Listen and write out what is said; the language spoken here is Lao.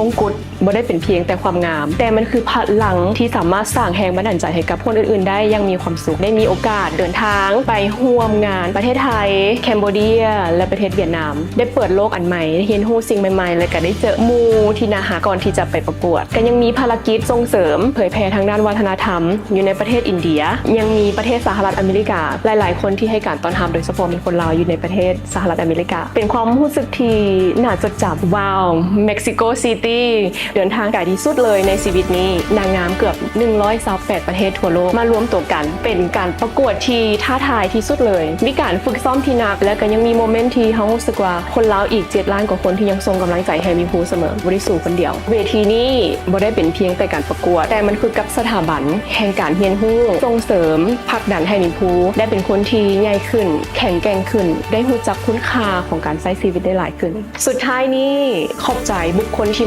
ມງກຸດບໍ່ໄດ້ເປັນພຽງແຕ່ຄວາມງາມ, ແຕ່ມັນຄືພະລັງທີ່ສາມາດສ້າງແຮງບັນດານໃຈໃຫ້ກັບຄົນອື່ນໆໄດ້ຢ່າງມີຄວາມສຸກ. ໄດ້ມີໂອກາດເດີນທາງໄປຮ່ວມງານປະເທດໄທ, ແຄມໂບເດຍ ແລະ ປະເທດຫວຽດນາມ. ໄດ້ເປີດໂລກອັນໃໝ່, ໄດ້ຮຽນຮູ້ສິ່ງໃໝ່ໆ ແລະ ກໍໄດ້ເຈີໝູ່ທີ່ໜ້າຮັກ. ກ່ອນທີ່ຈະໄປປະກວດ ກໍຍັງມີພາລະກິດສົ່ງເສີມເຜີຍແຜ່ທາງດ້ານວັດທະນະທຳຢູ່ໃນປະເທດອິນເດຍ, ຍັງມີປະເທດສະຫະລັດອາເມລິກາ. ຫຼາຍໆຄົນທີ່ໃຫ້ການຕ້ອນຮັບ, ໂດຍສະເພາະມີຄົນລາວຢູ່ໃນປະເທດ ສະຫະລັດອາເມລິກາ. ເປັນຄວາມຮູ້ສຶກທີ່ໜ້າຈົດຈຳ. ວ້າວ ເມັກຊິໂກຊິຕີ ເດີນທາງໄກທີ່ສຸດເລີຍໃນຊີວິດນີ້. ນາງງາມເກືອບໜຶ່ງຮ້ອຍຊາວແປດປະເທດທົ່ວໂລກມາລວມຕົວກັນ, ເປັນການປະກວດທີ່ທ້າທາຍທີ່ສຸດເລີຍ. ມີການຝຶກຊ້ອມທີ່ໜັກ ແລະ ກໍຍັງມີໂມເມັນທີ່ເຮົາຮູ້ສຶກວ່າຄົນລາວອີກເຈັດລ້ານກວ່າຄົນທີ່ຍັງສົ່ງກຳລັງໃຈໃຫ້ມີພູສະເໝີ, ບໍ່ໄດ້ສູ້ຄົນດຽວ. ເວທີນີ້ບໍ່ໄດ້ເປັນພຽງແຕ່ການປະກວດ, ແຕ່ມັນຄືກັບສະຖາບັນແຫ່ງການຮຽນຮູ້, ສົ່ງເສີມ, ຜັກດັນໃຫ້ມີພູໄດ້ເປັນຄົນທີ່ໃຫຍ່ຂຶ້ນ, ແຂງແກ່ງຂຶ້ນ, ໄດ້ຮູ້ຈັກຄຸນຄ່າຂອງການໃຊ້ຊີວິດໄດ້ຫຼາຍຂຶ້ນ. ສຸດທ້າຍນີ້ ຂອບໃຈບຸກຄົນທີ່